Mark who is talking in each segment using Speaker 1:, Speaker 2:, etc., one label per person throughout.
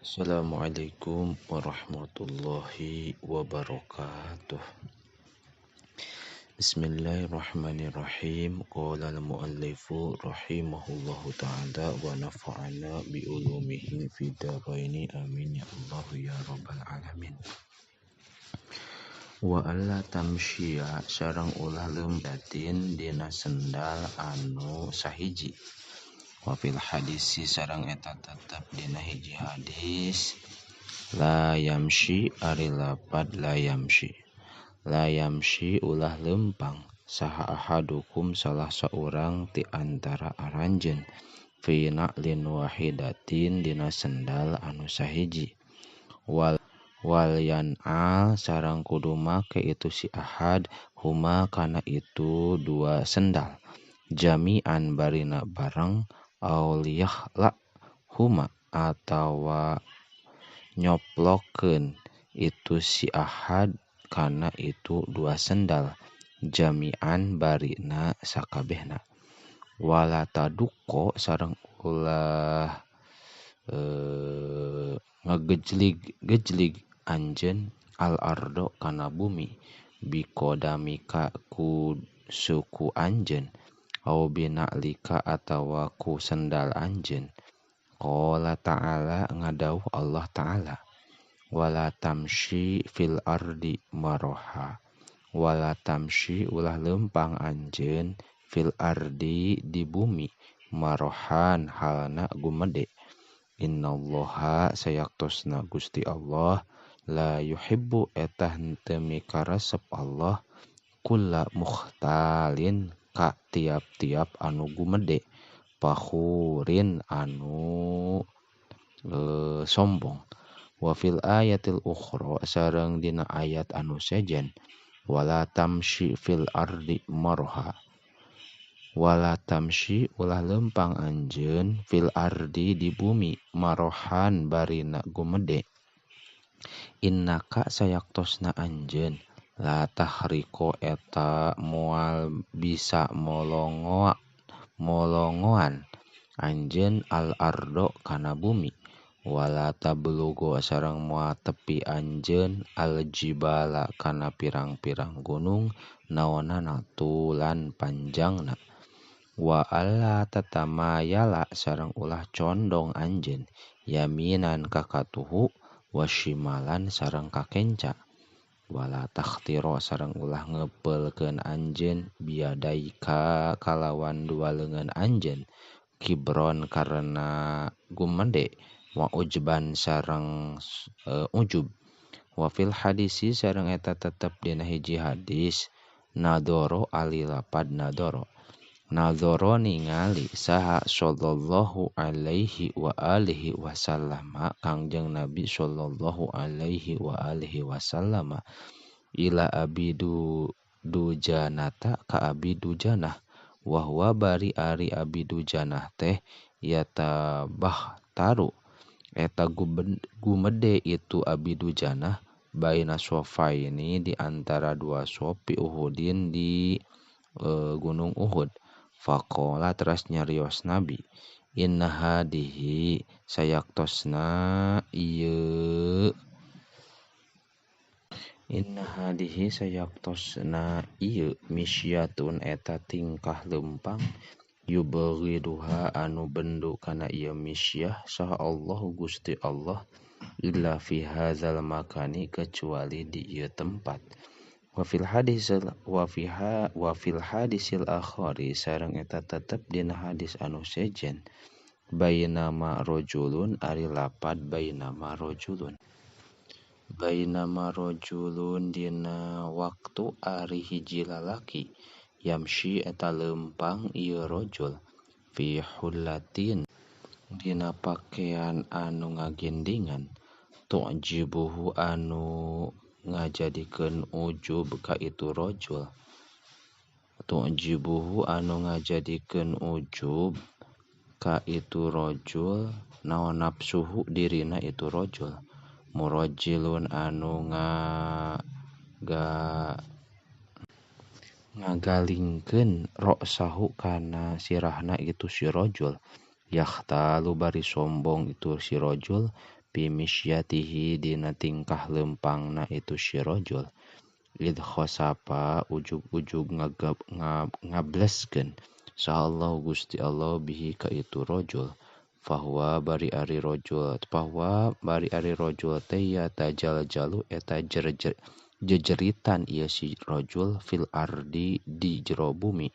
Speaker 1: Assalamualaikum warahmatullahi wabarakatuh. Bismillahirrahmanirrahim. Qala al-muallifu rahimahullahu ta'ala wa nafa'ana bi ulumihi fid dharaini amin ya Allah ya rabbal alamin. Wa alla tamshiya sareng ulah leumbatin dina sendal anu sahiji. Wa fil hadisi sareng eta tetep dina hiji hadis la yamshi ari lapad la yamshi. La yamshi ulah leumpang saha ahadukum salah saurang ti antara aranjeun fi na'lin wahidatin dina sendal anu sahiji. Wal yan'al sareng kudu make itu si ahad huma kana itu dua sendal jami'an barina bareng aw liyahla huma atawa nyoplokeun itu si ahad kana itu dua sendal jami'an barina sakabehna. Wala taduqqa sareng ulah ngagejlig-gejlig anjeun al ardo kana bumi biqadamika ku suku anjeun aw bina'lika atawa ku sendal anjeun. Qala ta'ala ngadawuh Allah ta'ala wala tamshi fil ardi maroha. Wala tamshi ulah leumpang anjeun fil ardi di bumi marohan halna gumede. Innallaha sayaktosna Gusti Allah la yuhibbu eta henteu mikaresep Allah kulla mukhtalin ka tiap-tiap anu gumede fakhurin anu sombong. Wa fil ayatil ukhra sareng dina ayat anu sejen wala tamshi fil ardi marha. Wala tamshi ulah leumpang anjeun fil ardi di bumi marohan barina gumede. Innaka sayaktosna anjeun la tahriko eta moal bisa molongoan anjeun al ardo kana bumi. Wala tablugo sareng moal tepi anjeun al jibala kana pirang-pirang gunung naonana tulan panjangna. Wa alla tatamayala sareng ulah condong anjeun yaminan ka katuhu wa shimalan sareng ka kenca. Wala takhtiro sareng ulah ngepeulkeun anjeun biadaika kalawan dua leungeun anjeun kibron karena gumede wa ujban sareng ujub. Wa fil hadisi sareng eta tetep dina hiji hadis nadoro ali lapad nadoro. Nadoro ningali saha sallallahu alaihi wa alihi wasallama Kangjeng Nabi sallallahu alaihi wa alihi wasallama ila Abi Dujanata ka Abi Dujanah wa huwa bari ari Abi Dujanah teh yatabah taru eta gumede itu Abi Dujanah baina sofaini di antara dua sopi Uhudin di gunung Uhud. Faqala teras nyarios Nabi inna hadihi sayaktosna ieu inna hadihi sayaktosna ieu misyatun eta tingkah leumpang yubghiduha anu bendu kana ieu misyah saha Allah Gusti Allah illa fi hadzal makani kecuali di ieu tempat. Wa fil hadisil wa fiha wa fil hadisil akhari sareng eta tetep dina hadis anu sejen bainama rajulun ari lapad bainama rajulun. Bainama rajulun dina waktu ari hiji lalaki yamshi eta leumpang ieu rajul fi hullatin dina pakean anu ngagindingan tu'jibuhu anu ngajadikeun ujub ka itu rajul tu'jibuhu anu ngajadikeun ujub ka itu rajul naon nafsuhu dirina itu rajul murajjilun anu ngagalingkeun ra'sahu kana sirahna itu si rajul yakhtalu bari sombong itu si rajul Fi misyatihi dina tingkah lempangna itu si rajul id khosapa ujug-ujug ngableskeun saha Allah Gusti Allah bihi ka itu rajul fahuwa bari ari rajul fahuwa bari ari rajul teh ya tajaljalu eta jejeritan ieu si rajul fil ardi di jero bumi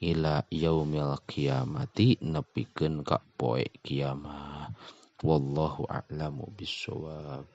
Speaker 1: ila yaumil qiyamati nepikeun ka poe kiamah. Wallahu a'lamu bissawab.